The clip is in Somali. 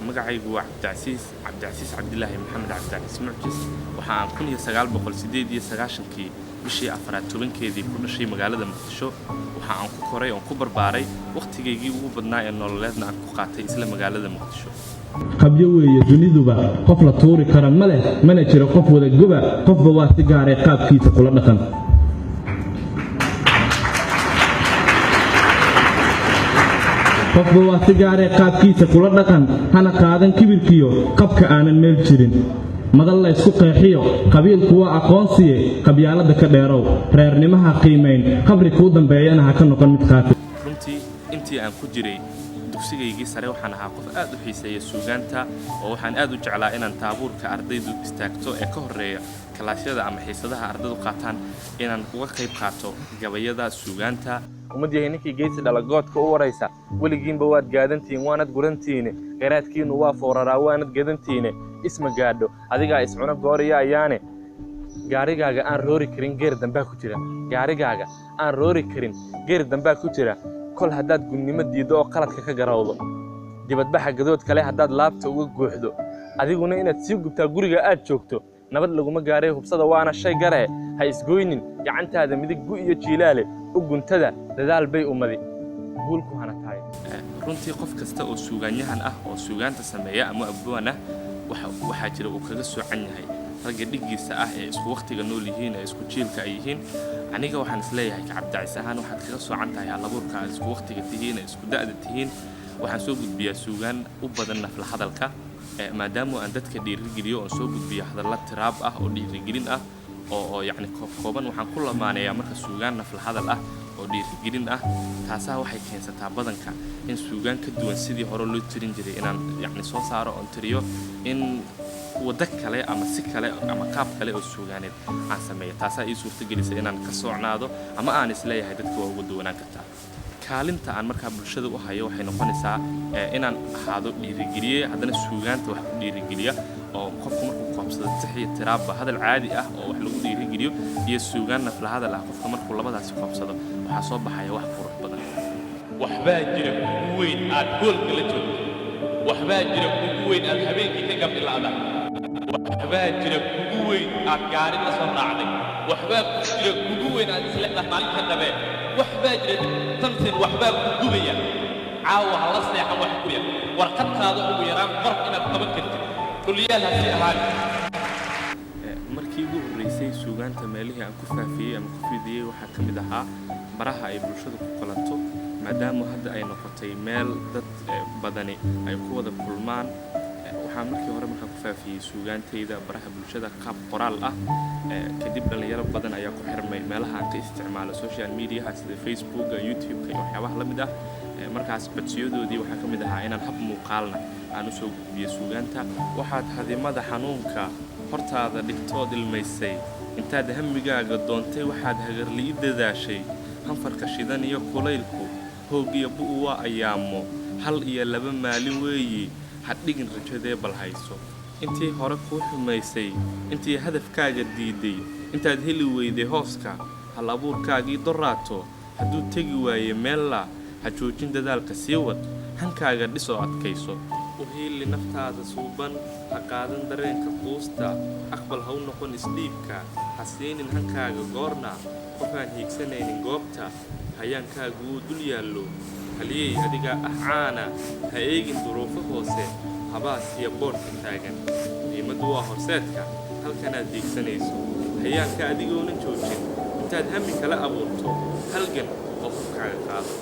Magacaygu waa Cabdicasiis, Cabdicasiis Cabdilaahi Maxamed, Cabdicasiis Mucjis. Waxa aan 1998-kii bishii afaraad 10-keedii ku dhashay magaalada Muqdisho. Waxa aan ku koray oon ku barbaaray, wakhtigaygii ugu badnaa ee nololeedna aan ku qaatay isla magaalada Muqdisho. Qabyo weeye duniduba, qof la tuuri kara ma leh, mana jiro qof wada goba, qofba waa si gaaray qaabkiisa kula dhaqan. Qofba waa si gaaree qaabkiisa kula dhaqan, hana qaadan kibirkiyo qabka aanan meel jirin. Madal la ysku qeexiyo qabiilku waa aqoonsiye, qabyaaladda ka dheerow, reernimaha qiimayn, qabri kuu dambeeyana ha ka noqon mid qaati. Runtii intii aan ku jiray dugsigaygii sare waxaan ahaa qof aad u xiiseeya suugaanta, oo waxaan aad u jeclaa inaan taabuurka ardaydu istaagto ee ka horreeya kalaasyada ama xiisadaha ardaydu qaataan inaan uga qayb qaato gabayada suugaanta. Ummad yahay ninkii geesi dhala goodka u waraysa, weligiinba waad gaadantihiin, waanad gurantihiine, garaadkiinnu waa fooraraa, waanad gadantihiine, isma gaadho adigaa iscuna gooriya ayaane. Gaarigaaga aan roori karin geer dambaa ku jira, gaarigaaga aan roori karin geer dambaa ku jira. Kol haddaad gunnimo diiddo oo qaladka ka garowdo, dibadbaxa gadood kale haddaad laabta uga guuxdo, adiguna inaad sii gubtaa guriga aad joogto, nabad laguma gaaray hubsada, waana shay garee. Ha isgoynin gacantaada midig, gu iyo jiilaale u guntada, dadaal bay ummadi guul ku hana tahay. Runtii qof kasta oo suugaanyahan ah oo suugaanta sameeya ama abwaan ah waxaa jira uu kaga soocan yahay ragga dhiggiisa ah ee isku wakhtiga nool yihiin, ee isku jiilka ay yihiin. Aniga waxaan isleeyahay, ka Cabdicis ahaan, waxaad kaga soocan tahay halabuurka aad isku wakhtiga tihiin ee isku da'da tihiin. Waxaan soo gudbiyaa suugaan u badan nafla hadalka, maadaama aan dadka dhiirigeliyo oon soo gudbiyo hadalla tiraab ah oo dhiirigelin ah oo yacni kooban. Waxaan ku lamaaneeyaa marka suugaan nafla hadal ah oo dhiirigelin ah. Taasaa waxay keensataa badanka in suugaan ka duwan sidii hore loo tirin jiray inaan yacni soo saaro oon tiriyo, in waddo kale ama si kale ama qaab kale oo suugaaneed aan sameeyo. Taasaa ii suurtagelisa inaan ka soocnaado ama aan isleeyahay dadka waa uga duwanaan kartaa. Kaalinta aan markaa bulshada u hayo waxay noqonaysaa inaan ahaado dhiirigeliye, haddana suugaanta wax ku dhiirigeliya, oo qofku markuu koobsado tix iyo tiraabba, hadal caadi ah oo wax lagu dhiirigeliyo iyo suugaan nafla hadal ah, qofka markuu labadaasi koobsado waxaa soo baxaya wax qurux badan. Waxbaa jira kugu weyn aad goolka la joogto, waxbaa jira kugu weyn aad habeenkii ka gabdhilaada, waxbaa jira kugu weyn aad gaari la soo raacday, waxbaa jira kugu weyn aad isleedahay maalinka dambe, waxbaa jira tansin, waxbaa ku gubaya. Caawa ha la seexan wax gubaya, warqadkaada ugu yaraan qor inaad qaban kartid, dhulyaal ha sii ahaan. Markii ugu horreysay suugaanta meelihii aan ku faafiyey ama ku fidiyey waxaa ka mid ahaa baraha ay bulshadu ku kulanto, maadaama hadda ay noqotay meel dad badani ay ku wada kulmaan. Waxaan markii hore markaa ku faafiyey suugaantayda baraha bulshada qaab qoraal ah. Kadib dhallinyaro badan ayaa ku xirmay meelaha aan ka isticmaalo social mediaha sida Facebooka, YouTube-ka iyo waxyaabaha la mid ah. Markaas codsiyadoodii waxaa ka mid ahaa inaan hab muuqaalna aan usoo gudbiyo suugaanta. Waxaad hadimada xanuunka hortaada dhigtood ilmaysay, intaad hamigaaga doontay, waxaad hagarli'i dadaashay, hanfarka shidan iyo kulaylku, hoog iyo bu'u waa ayaamo, hal iyo laba maalin weeyi, ha dhigin rajadee bal hayso. Intii hore kuu xumaysay, intii hadafkaaga diiday, intaad heli weyday hooska, hal abuurkaagii doraato hadduu tegi waaye meella, ha joojin dadaalka, sii wad, hankaaga dhis oo adkayso. U hiili naftaada suuban, ha qaadan dareenka quusta, aqbal ha u noqon isdhiibka, ha siinin hankaaga goorna qofaan hiigsanaynin goobta hayaankaagu uu dul yaallo. Haliyey adigaa ah caana, ha eegin duruufo hoose, habaas iyo boodhka taagan, muhiimaddu waa horseedka halkanaad hiigsanayso. Hayaanka adigoonan joojin intaad hami kala abuurto, halgan oo hubkaaga qaado.